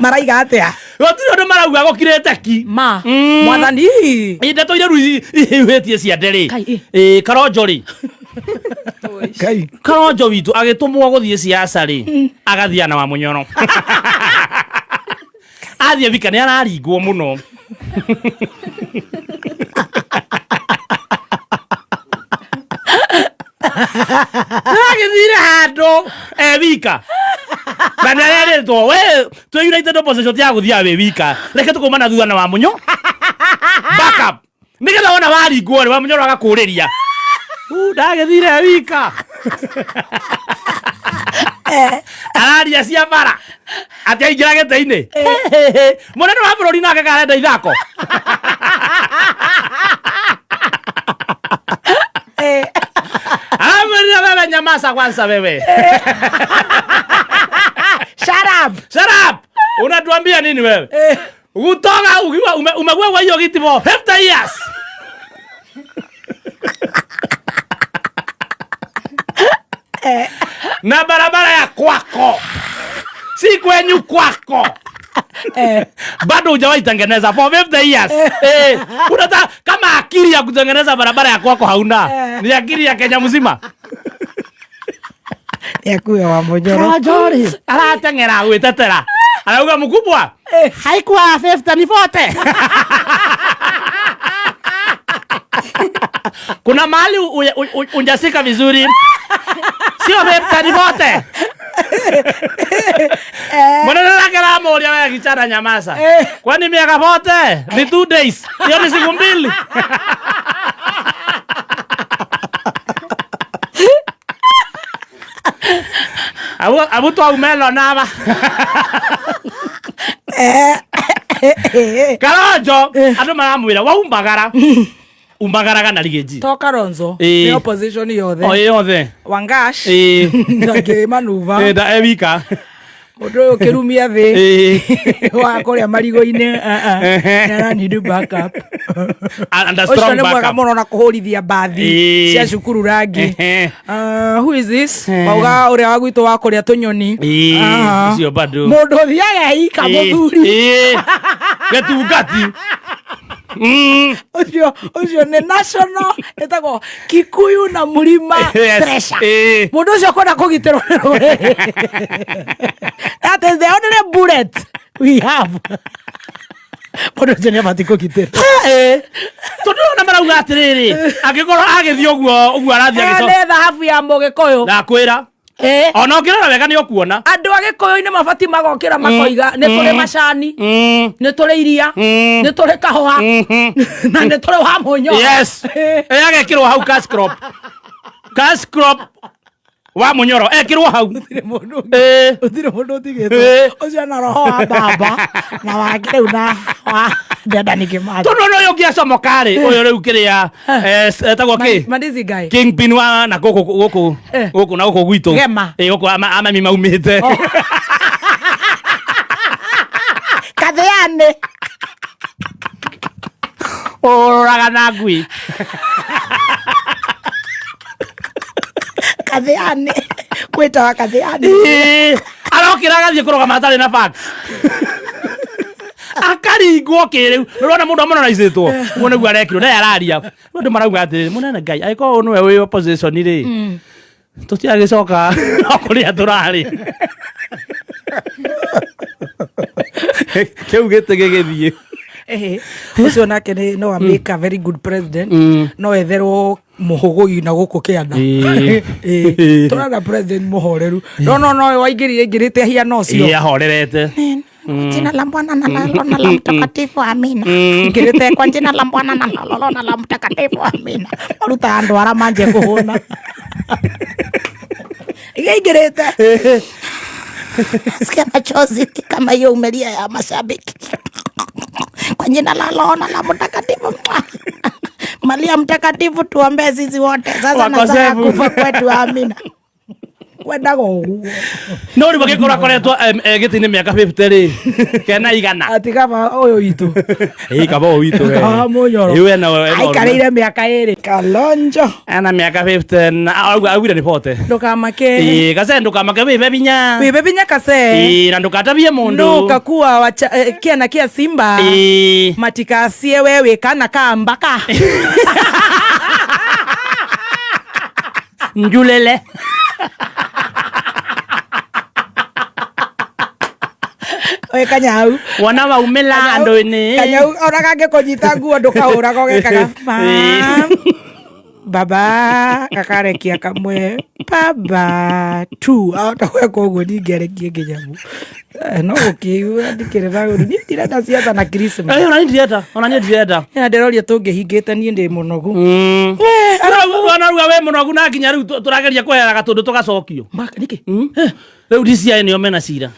Maraiga atia? Gũtirĩ ũndũ marauga, gũkirĩte ki. Ma. Mwathani. Ĩ, ndeto iria rĩu ihiũhĩtie ciande rĩ. Kai, ĩ. Ĩ, Karonjo rĩ. Kai. Karonjo witũ agĩtũmwo gũthiĩ siasa rĩ, agathiĩ na wa Mũnyoro, athiĩ Thika nĩ araringwo mũno. Agĩthire handũ e wika na nĩ arerĩtwo, we twĩ United Opposition ti ya gũthiaga wĩ wika, reke tũkũma na thutha na wa Mũnyo backup, nĩgetha wona waringwo rĩ, wa Mũnyoro agakũrĩria. Ndagĩthire wika, araria cia bara atĩ aingĩra gĩtĩ-inĩ mũnene wa bũrũri nake karenda ithako. Aramwĩrire, wewe nyamaza kwanza wewe. Shut up. Shut up, unatuambia nini wewe kutoka ukiwa umekuwa kwa hiyo kiti for 50 years na barabara ya kwako si kwenyu, kwako bado hujawahi tengeneza for 50 years. Unataka kama akili ya kutengeneza barabara ya kwako hauna, ni akili ya Kenya mzima? Nĩakuwe wa Mũnyoro. Karonjo arateng'era gwĩtetera, arauga mkubwa, haikuwa 50 ni 40. Kuna mahali unjasika vizuri, sio 50 ni 40. Mwanene lake ramuria, wewe kichana nyamaza, kwani miaka 40 ni 2 days? Hiyo ni siku 2. Abu abu twaumelo naba Karonjo andu maramwira waumbagara umbagaraga na rigĩnji. To Kalonzo. Ĩĩ. Nĩ opposition yothe. O yothe. Wangash. Ĩĩ. Manuva. Ĩ, na ewika. Mũndũ ũyũ kĩrumia thĩ wa kũrĩa marigũ-inĩ nĩaranid backup. And a Ũcio strong nĩ mwega backup. mũno na kũhũrithia mbathi cia cukuru rangi. Who is this? Wauga ũrĩa wa gwitũ wa kũrĩa tũnyoni. Ĩĩ, ũcio bado. Mũndũ ũthiaga ika mũthuri. Ĩĩ. Gĩtungati. Ũcio nĩ national, ĩtagwo Kikuyu na Mũrima. Yes. Pressure. Mũndũ ũcio kwenda kũgitĩrwo nĩ rũrĩrĩ. That is the only bullet we have. Mũndũ ũcio nĩ abatiĩ kũgitĩrwo. Tondũ ona marauga atĩrĩrĩ, angĩkorwo agĩthiĩ ũguo ũguo arathiĩ Ĩyo agĩco nĩ thahabu ya Mũgĩkũyũ. Ndakwĩra, ona ũngĩrora wega nĩ ũkuona. Andũ a Gĩkũyũ-inĩ mabatiĩ magokĩra makoiga nĩ tũrĩ macani, nĩ tũrĩ iria, nĩ tũrĩ kahũa, na nĩ tũrĩ wa Mũnyoro. Yes. Agekĩrwo hau cash crop, cash crop wa Mũnyoro ekĩrwo hau. Gũtirĩ mũndũ. Gũtirĩ mũndũ ũtigĩtwo. Ũcio na roho wa baba na wake rĩu na wa Dedan Kimathi. Tondũ ona ũyũ ũngĩ acomoka rĩ, ũyũ rĩu kĩrĩa etagwo kĩ? Mandizi guy. Kingpin wa na gũkũ gũkũ gũkũ na gũkũ gwitũ. Gema. Ĩ, gũkũ amami maumĩte. Kathiani. Ũrũraga na ngui. Kathiani, kwĩtawa Kathiani. Ĩĩ, arokĩra agathiĩ kũrũgama atarĩ na facts, akaringwo kĩrĩu nĩũrona mũndũ amonoraicĩtwo ũguo nĩguo arekirwo naye araria. Rĩu andũ marauga atĩrĩrĩ, mũnene Ngai, angĩkorwo nĩwe wĩ opposition rĩ, tũtiagĩcoka o kũrĩa tũrarĩ, kĩu gĩtĩ gĩgĩthiĩ. Ehe. Ũcio nake nĩ no make a very good president. No etherwo mũhũgũi na gũkũ kĩanda. Ĩĩ. Tũrenda president mũhoreru, no no no waingĩrire aingĩrĩte hiana ũcio. Ĩĩ, ahorerete. Jina la Bwana na la Roho na la Mtakatifu, amina. Ngirite kwa jina la Bwana na la Roho na la Mtakatifu, amina. Maruta andũ arĩa manjie kũhũna igaingĩrĩte. Sikia machozi kama hiyo umelia ya mashabiki. Kwa jina la Roho na la Mtakatifu. Maria Mtakatifu, tuombee sisi wote. Sasa na saa ya Wakosefu. kufa kwetu, amina. Ngwendaga ũguo. No rĩu angĩkorwo akoretwo gĩtĩ-inĩ mĩaka 50 rĩ, kena igana. Ati kaba ũyũ witũ. Ĩĩ kaba ũyũ witũ we. Kaba Mũnyoro. Ĩĩ we na Aikarĩire mĩaka ĩrĩ. Kalonzo. Ena mĩaka 50 na augire nĩ 40. Ndũkamake. Ĩĩ gacee ndũkamake wĩbe binya. Wĩbe binya kase. Ĩĩ na ndũkatabie mũndũ. No kakuwa wacha, kiana kia simba. Ĩĩ. Matikasie wewe kana kambaka. Njulele. We kanyau. Wona waumĩla andũ-inĩ. Kanyau ona kangĩkũnyita nguo ndũkahũraga ũgekaga "Mam, baba gakarekia kamwe baba tu ahota gweka ũguo ningĩ arekie kĩnyamũ. No gũkĩigua ndikĩrĩ na ũru niĩ ndirenda ciaca na Christmas. Ona niĩ ndirenda, ona niĩ ndirenda. Na ndĩroria tũngĩhingĩte niĩ ndĩ mũnogu. Ona ruga wĩ mũnogu na nginya rĩu tũrageria kweherera gatũndũ tũgacokio. Nĩkĩ? Rĩu DCI nĩo mena cira.